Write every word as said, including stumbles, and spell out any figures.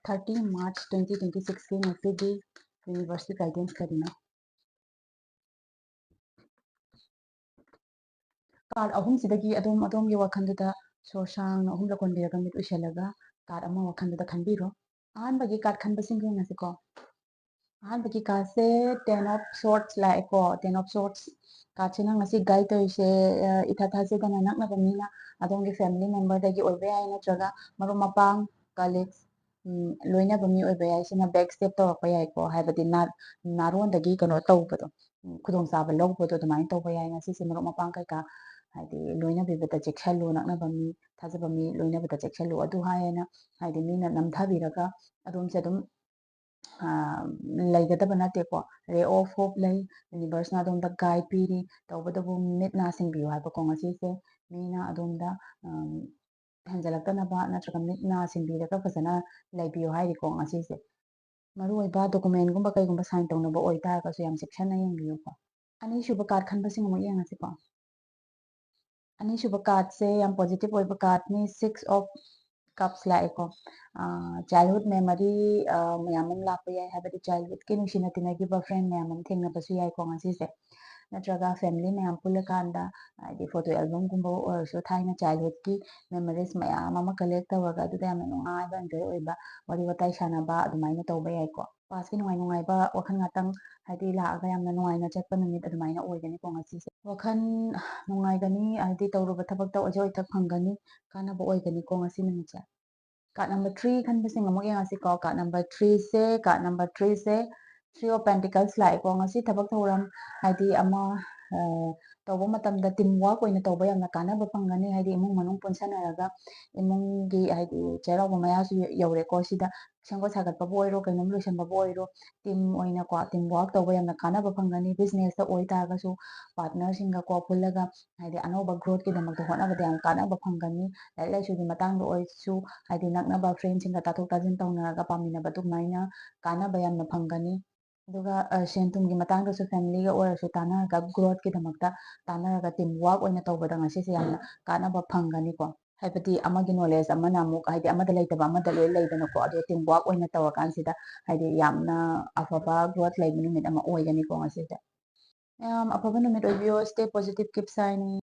Thirty March twenty twenty sixꯀꯤ ꯉꯁꯤꯒꯤ Universeꯀꯤ guidance ꯀꯔꯤꯅꯣ? Card ꯑꯍꯨꯝꯁꯤꯗꯒꯤ ꯑꯗꯣꯝ ꯑꯗꯣꯝꯒꯤ ꯋꯥꯈꯜꯗꯨꯗ ꯁꯣꯔ ꯁꯥꯡꯅ ꯑꯍꯨꯝꯂꯛ ꯍꯣꯟꯕꯤꯔꯒ ꯃꯤꯠ ꯎꯏꯁꯤꯜꯂꯒ card ꯑꯃ ꯋꯥꯈꯜꯗꯨꯗ ꯈꯟꯕꯤꯔꯣ꯫ ꯑꯍꯥꯟꯕꯒꯤ card ꯈꯟꯕꯁꯤꯡ ꯌꯦꯡꯉꯁꯤꯀꯣ꯫ ꯑꯍꯥꯟꯕꯒꯤ cardꯁꯦ Ten of Swords ꯂꯥꯛꯑꯦꯀꯣ꯫ Ten of Swords cardꯁꯤꯅ ꯉꯁꯤ guide ꯇꯧꯔꯤꯁꯦ, ꯑ, ꯏꯊꯥ ꯊꯥꯖꯗꯅ ꯅꯛꯅꯕ ꯃꯤꯅ ꯑꯗꯣꯝꯒꯤ family memberꯗꯒꯤ ꯑꯣꯏꯕ ꯌꯥꯏ, ꯅꯠꯇ꯭ꯔꯒ ꯃꯔꯨꯞ ꯃꯄꯥꯡ, colleagues, ꯎꯝ, ꯂꯣꯏꯅꯕ ꯃꯤ ꯑꯣꯏꯕ ꯌꯥꯏ꯫ ꯁꯤꯅ back step ꯇꯧꯔꯛꯄ ꯌꯥꯏꯀꯣ, ꯍꯥꯏꯕꯗꯤ ꯅꯥ-, ꯅꯥꯔꯣꯟꯗꯒꯤ ꯀꯩꯅꯣ ꯇꯧꯕꯗꯣ, ꯎꯝ, ꯈꯨꯗꯣꯡꯆꯥꯕ ꯂꯧꯕꯗꯣ ꯑꯗꯨꯃꯥꯏꯅ ꯇꯧꯕ ꯌꯥꯏ꯫ ꯉꯁꯤꯁꯦ ꯃꯔꯨꯞ ꯃꯄꯥꯡ ꯀꯩꯀꯥ, ꯍꯥꯏꯗꯤ ꯂꯣꯏꯅꯕꯤꯕꯗ ꯆꯦꯛꯁꯤꯜꯂꯨ, ꯅꯛꯅꯕ ꯃꯤ, ꯊꯥꯖꯕ ꯃꯤ ꯂꯣꯏꯅꯕꯗ ꯆꯦꯛꯁꯤꯜꯂꯨ꯫ ꯑꯗꯨ ꯍꯥꯏꯌꯦꯅ ꯍꯥꯏꯗꯤ ꯃꯤꯅ ꯅꯝꯊꯕꯤꯔꯒ ꯑꯗꯣꯝꯁꯦ ꯑꯗꯨꯝ, ꯑ, ꯂꯩꯒꯗꯕ ꯅꯠꯇꯦꯀꯣ꯫ Ray of hope ꯂꯩ, Universeꯅ ꯑꯗꯣꯝꯗ guide ꯄꯤꯔꯤ, ꯇꯧꯕꯇꯕꯨ ꯃꯤꯠ ꯅꯥ ꯁꯤꯡꯕꯤꯌꯨ ꯍꯥꯏꯕꯀꯣ꯫ ꯉꯁꯤꯁꯦ ꯃꯤꯅ ꯑꯗꯣꯝꯗ, ꯎꯝ, ꯍꯦꯟꯖꯜꯂꯛꯇꯅꯕ ꯅꯠꯇ꯭ꯔꯒ ꯃꯤꯠ ꯅꯥ ꯁꯤꯡꯕꯤꯔꯒ ꯐꯖꯅ ꯂꯩꯕꯤꯌꯨ ꯍꯥꯏꯔꯤꯀꯣ ꯉꯁꯤꯁꯦ꯫ ꯃꯔꯨꯑꯣꯏꯕ documentꯒꯨꯝꯕ ꯀꯩꯒꯨꯝꯕ sign ꯇꯧꯅꯕ ꯑꯣꯏꯇꯥꯔꯒꯁꯨ ꯌꯥꯝ ꯆꯦꯛꯁꯤꯟꯅ ꯌꯦꯡꯕꯤꯌꯨꯀꯣ꯫ ꯑꯅꯤꯁꯨꯕ card ꯈꯟꯕꯁꯤꯡ ꯑꯃꯨꯛ ꯌꯦꯡꯉꯁꯤꯀꯣ꯫ ꯑꯅꯤꯁꯨꯕ cardꯁꯦ ꯌꯥꯝ positive ꯑꯣꯏꯕ cardꯅꯤ, Six of Cups ꯂꯥꯛꯑꯦꯀꯣ꯫ ꯑ, childhood memory, ꯑ, ꯃꯌꯥꯝ ꯑꯃ ꯂꯥꯛꯄ ꯌꯥꯏ, ꯍꯥꯏꯕꯗꯤ childhoodꯀꯤ ꯅꯨꯡꯁꯤꯅ ꯇꯤꯟꯅꯈꯤꯕ friend ꯃꯌꯥꯝ ꯑꯃ ꯊꯦꯡꯅꯕꯁꯨ ꯌꯥꯏꯀꯣ ꯉꯁꯤꯁꯦ꯫ ꯅꯠꯇ꯭ꯔꯒ family ꯃꯌꯥꯝ ꯄꯨꯜꯂꯀꯥꯟꯗ, ꯍꯥꯏꯗꯤ photo albumꯒꯨꯝꯕ ꯑꯣꯏꯔꯁꯨ, ꯊꯥꯏꯅ childhoodꯀꯤ memories ꯃꯌꯥꯝ ꯑꯃ collect ꯇꯧꯔꯒ ꯑꯗꯨꯗ ꯌꯥꯝꯅ ꯅꯨꯡꯉꯥꯏꯕ, enjoy ꯑꯣꯏꯕ ꯋꯥꯔꯤ ꯋꯥꯇꯥꯏ ꯁꯥꯟꯅꯕ ꯑꯗꯨꯃꯥꯏꯅ ꯇꯧꯕ ꯌꯥꯏꯀꯣ꯫ Pastꯀꯤ ꯅꯨꯡꯉꯥꯏ ꯅꯨꯡꯉꯥꯏꯕ ꯋꯥꯈꯜ ꯉꯥꯛꯇꯪ ꯍꯥꯏꯗꯤ ꯂꯥꯛꯑꯒ ꯌꯥꯝꯅ ꯅꯨꯡꯉꯥꯏꯅ ꯆꯠꯄ ꯅꯨꯃꯤꯠ ꯑꯗꯨꯃꯥꯏꯅ ꯑꯣꯏꯒꯅꯤꯀꯣ ꯉꯁꯤꯁꯦ꯫ ꯋꯥꯈꯜ ꯅꯨꯡꯉꯥꯏꯒꯅꯤ, ꯍꯥꯏꯗꯤ ꯇꯧꯔꯨꯕ ꯊꯕꯛꯇ ꯑꯣꯏꯖ ꯑꯣꯏꯊꯣꯛ ꯐꯪꯒꯅꯤ, ꯀꯥꯟꯅꯕ ꯑꯣꯏꯒꯅꯤꯀꯣ ꯉꯁꯤ ꯅꯨꯃꯤꯠꯁꯦ꯫ Card number three ꯈꯟꯕꯁꯤꯡ ꯑꯃꯨꯛ ꯌꯦꯡꯉꯁꯤꯀꯣ꯫ Card number threeꯁꯦ, card number threeꯁꯦ Three of Pentacles ꯂꯥꯛꯑꯦꯀꯣ꯫ ꯉꯁꯤ ꯊꯕꯛ ꯊꯧꯔꯝ ꯍꯥꯏꯗꯤ ꯑꯃ, ꯑ, ꯇꯧꯕ ꯃꯇꯝꯗ team work ꯑꯣꯏꯅ ꯇꯧꯕ ꯌꯥꯝꯅ ꯀꯥꯟꯅꯕ ꯐꯪꯒꯅꯤ꯫ ꯍꯥꯏꯗꯤ ꯏꯃꯨꯡ ꯃꯅꯨꯡ ꯄꯨꯟꯁꯟꯅꯔꯒ ꯏꯃꯨꯡꯒꯤ ꯍꯥꯏꯗꯤ ꯆꯩꯔꯥꯎꯕ ꯃꯌꯥꯁꯨ ꯌꯧꯔꯦꯀꯣ꯫ ꯁꯤꯗ ꯁꯦꯝꯒꯠ ꯁꯥꯒꯠꯄꯕꯨ ꯑꯣꯏꯔꯣ, ꯀꯩꯅꯣꯝ ꯂꯣꯏꯁꯟꯕꯕꯨ ꯑꯣꯏꯔꯣ, team ꯑꯣꯏꯅꯀꯣ, team work ꯇꯧꯕ ꯌꯥꯝꯅ ꯀꯥꯟꯅꯕ ꯐꯪꯒꯅꯤ꯫ Businessꯇ ꯑꯣꯏꯇꯥꯔꯒꯁꯨ partnerꯁꯤꯡꯒꯀꯣ ꯄꯨꯜꯂꯒ ꯍꯥꯏꯗꯤ ꯑꯅꯧꯕ growthꯀꯤꯗꯃꯛꯇ ꯍꯣꯠꯅꯕꯗ ꯌꯥꯝ ꯀꯥꯟꯅꯕ ꯐꯪꯒꯅꯤ꯫ ꯂꯥꯏꯔꯤꯛ ꯂꯥꯏꯁꯨꯒꯤ ꯃꯇꯥꯡꯗ ꯑꯣꯏꯔꯁꯨ ꯍꯥꯏꯗꯤ ꯅꯛꯅꯕ friendꯁꯤꯡꯒ ꯇꯥꯊꯣꯛ ꯇꯥꯁꯤꯟ ꯇꯧꯅꯔꯒ ꯄꯥꯃꯤꯟꯅꯕ ꯑꯗꯨꯃꯥꯏꯅ ꯀꯥꯟꯅꯕ ꯌꯥꯝꯅ ꯐꯪꯒꯅꯤ꯫ ꯑꯗꯨꯒ, ꯑ, ꯁꯦꯟ ꯊꯨꯝꯒꯤ ꯃꯇꯥꯡꯗꯁꯨ familyꯒ ꯑꯣꯏꯔꯁꯨ ꯇꯥꯟꯅꯔꯒ growthꯀꯤꯗꯃꯛꯇ ꯇꯥꯟꯅꯔꯒ team work ꯑꯣꯏꯅ ꯇꯧꯕꯗ ꯉꯁꯤꯁꯦ ꯌꯥꯝꯅ ꯀꯥꯟꯅꯕ ꯐꯪꯒꯅꯤꯀꯣ꯫ ꯍꯥꯏꯕꯗꯤ ꯑꯃꯒꯤ knowledge ꯑꯃꯅ ꯑꯃꯨꯛ, ꯍꯥꯏꯗꯤ ꯑꯃꯗ ꯂꯩꯇꯕ ꯑꯃꯗ ꯂꯣꯏ ꯂꯩꯗꯅꯀꯣ꯫ ꯑꯗꯣ team work ꯑꯣꯏꯅ ꯇꯧꯔꯀꯥꯟꯁꯤꯗ ꯍꯥꯏꯗꯤ ꯌꯥꯝꯅ ꯑꯐꯕ growth ꯂꯩꯕ ꯅꯨꯃꯤꯠ ꯑꯃ ꯑꯣꯏꯒꯅꯤꯀꯣ ꯉꯁꯤꯁꯦ꯫ ꯌꯥꯝ ꯑꯐꯕ ꯅꯨꯃꯤꯠ ꯑꯣꯏꯕꯤꯌꯣ꯫ Stay positive, keep shining꯫